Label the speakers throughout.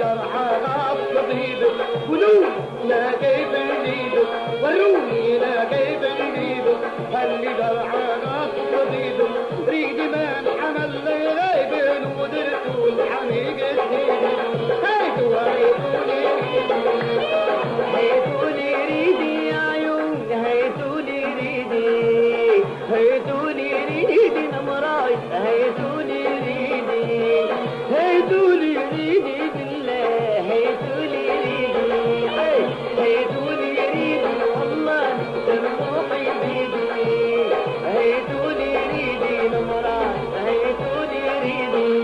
Speaker 1: جرحها طبيب قولوا كيف نجيب وروني لا كيف نجيب هل جرحها طبيب ريد ما انحمل غايب ودرت الحميق هيتوا هيتولي
Speaker 2: هيتولي ريدي يا عيون هيتولي ريدي هيتولي ريدي نمراي هيتولي ريدي هيتولي ريدي بالله هيتولي ريدي هيتولي ريدي والله ترموحي بيدي هيتولي ريدي نمراي هيتولي ريدي.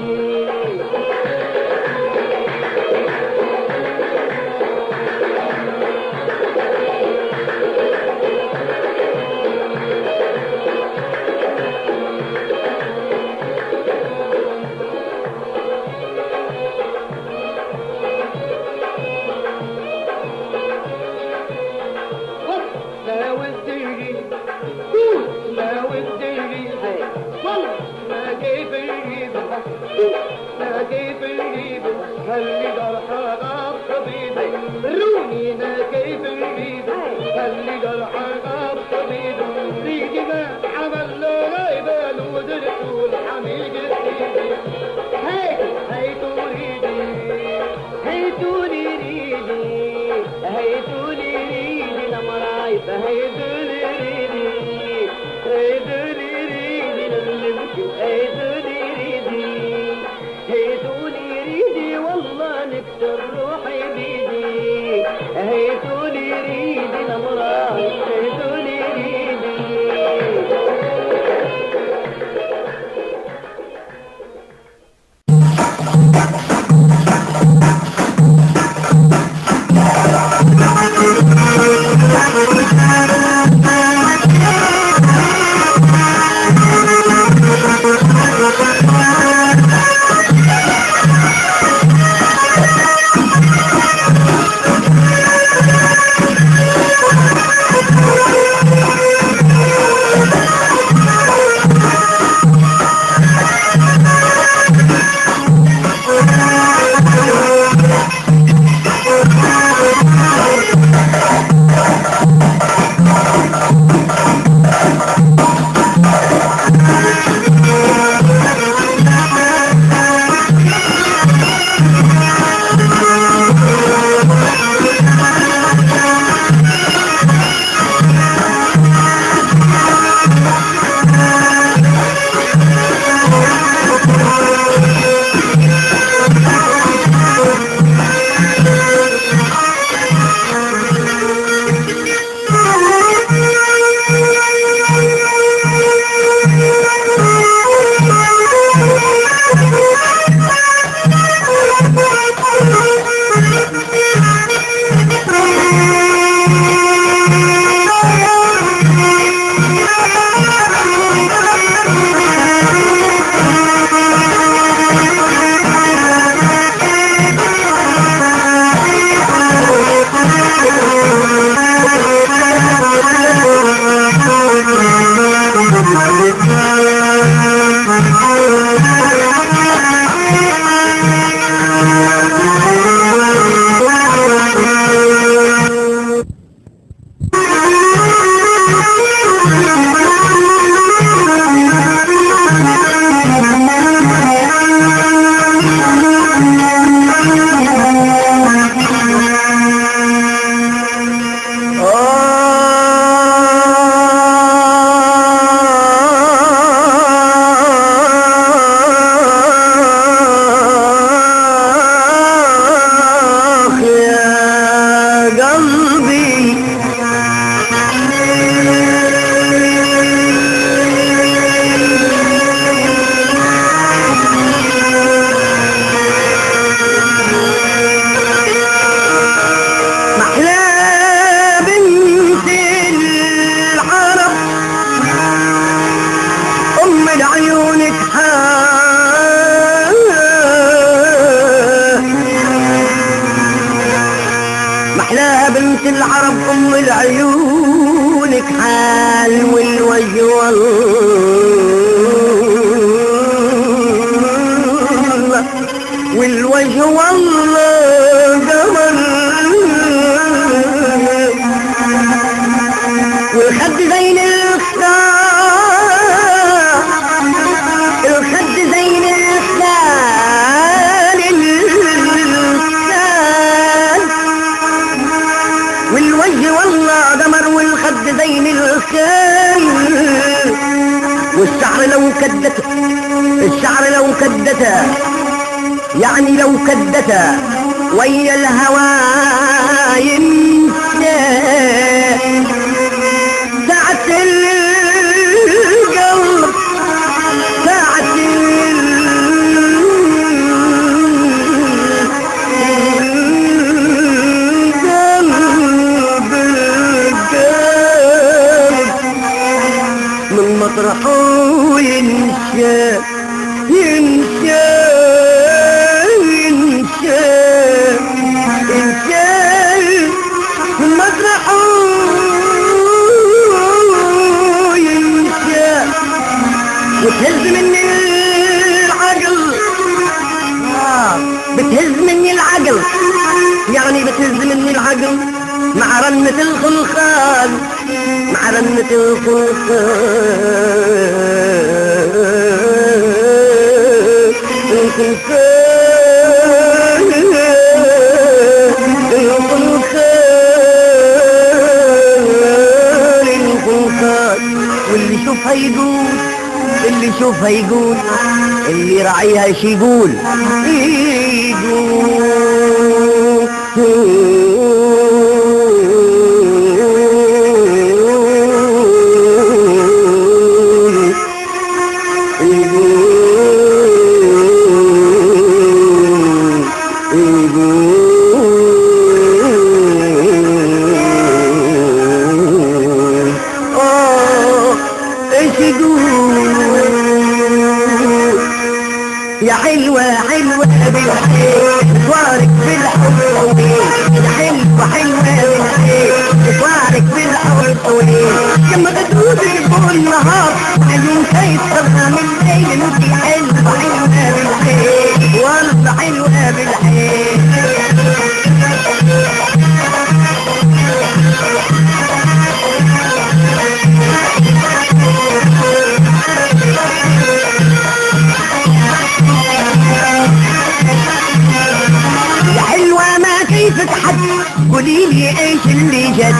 Speaker 1: كيف نجيب هل جرحها طبيب روني كيف نجيب هل جرحها طبيب ريد ما عمل غايب ودرت الحميد هيتو ريدي
Speaker 2: هيتولي ريدي هيتولي ريدي نمرايب هيتولي ريدي هيتولي ريدي نملك هيتولي ريدي هيتولي ريدي والله نكسر روحي بيدي هيتولي ريدي نمراي هيتولي ريدي. بنت العرب ام العيونك حال والوجه والله والوجه والله قمر، والخد زين الخال، الخد زين الخال الخال، والوجه والله قمر والخد زين الخال، والشعر لو كدته، الشعر لو كدته، يعني لو كدته ويا الهوى يمشي. ساعة القلب، ساعة القلب، القلب من مطرحه ينشا ينشا ينشا ينشا من مطرحه ينشا، وتهز مني العقل، بتهز مني العقل، يعني بتهز مني العقل مع رنة الخلخال، مع رنة الخلخال، الخلخال، الخلخال، الخلخال. واللي يشوفها يقول، اللي يشوفها يقول، اللي راعيها ايش يقول؟ يقول يا حلوة حلوة بالحيل، مشوارك في الحب طويل، يا حلوة حلوة بالحيل، مشوارك في الحب طويل، لما تدوسي طول النهار عيون كيف من الليل، انتي حلوة حلوة بالحيل، والله حلوة بالحيل. يا حلوة ما كيفك حد، قوليلي ايش اللي جد،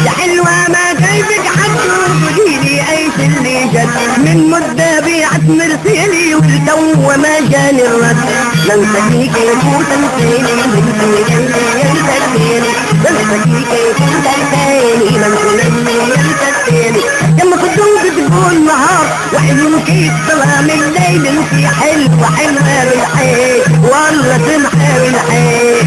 Speaker 2: يا حلوة ما كيفك حد، قوليلي ايش اللي جد، من مدة بيعت مرسيلي والتو ما جاني الرد، ننسى كيف وتنسيني، من ينسى الثاني، ننسى كيف وتنسيني، من ينسى الثاني، لما خدوك تقول نهار وعيونك كيف ظلام الليل، انتي حلوة حلوة بالحيل، والله سمحة بالحيل.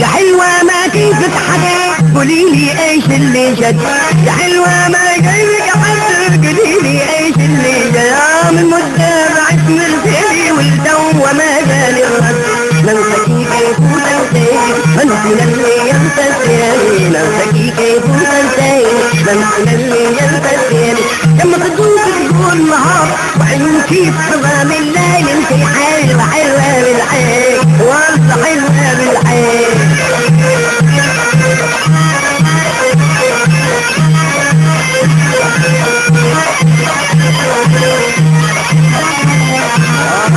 Speaker 2: يا حلوة ما كيفك حد، قوليلي ايش اللي جد، يا حلوة ما كيفك حد، قوليلي ايش اللي جد، من مدة بعت مرسلي والتو ما جاني الرد، ننسى كيف وتنسيني، من اللي ينسى الثاني، ننسى كيف وتنسيني، من اللي ينسى الثاني، لما تدوس تقول نهار وعيون كيف ظلام الليل، انتي حلوة حلوة بالحيل، والله حلوة بالحيل.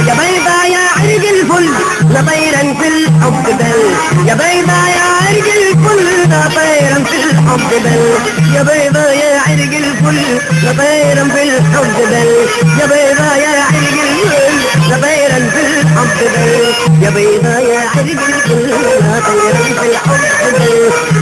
Speaker 2: يا بيضة يا عرق الفل، لطيرا في الحب بل، يا بيضة يا عرق الفل، لطيرا في الحب بل، يا بيضة يا عرق الفل، لطيرا في الحب بل، يا بيضة يا عرق الفل، لطيرا في الحب بل، يا بيضة يا عرق الفل، لطيرا في الحب بل،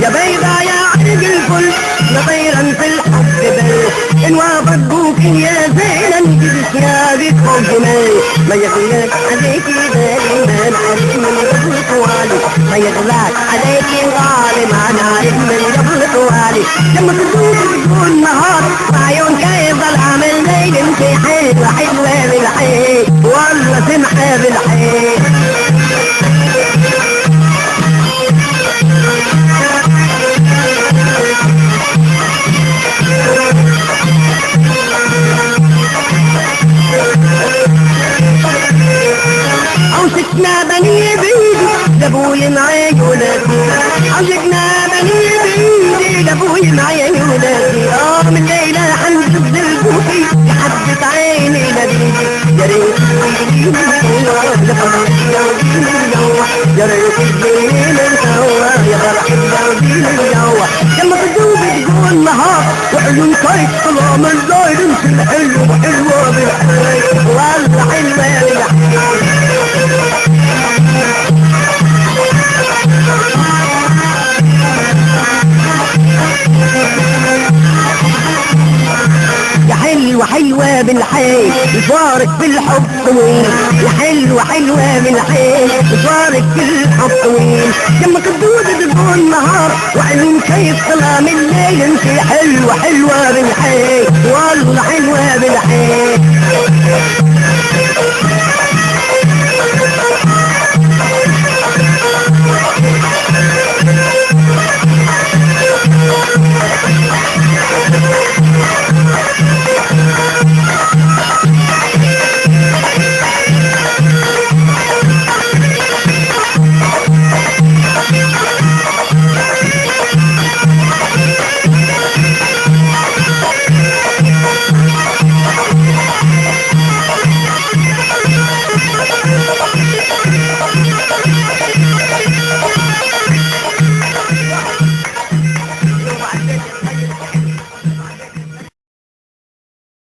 Speaker 2: يا بيضة يا عرق الفل، لطيرا في الحب بل، إن وافقوك يا زينة نجيب ثيابك وجمال، ما يغلاك عليك غالي ما انا عارف من قبل طوالي، ما يغلاك عليك غالي ما انا عارف من قبل طوالي، لما تدوس تقول نهار وعيون كيف ظلام الليل، انتي حلوة حلوة بالحيل، والله سمحة بالحيل. لابوي معايا ولادي، عشقنا بني بايدي لابوي معايا ولادي. من ليلة حنزل البوفي لحد عيني لبيدي، يا ريت يا ريت تجينا سوا يا فرحة الجو. لما تدوب تقول نهار وعيون كيف طلع من زايد انت الحلو حلوة بالحيل والله حلوة بالحيل. يا حلوة حلوة بالحيل مشوارك بالحب طويل، يا حلوة حلوة بالحيل مشوارك بالحب طويل. لما تدود تقول نهار وعيون كيف طلع من الليل انت حلوة حلوة بالحيل والله حلوة بالحيل.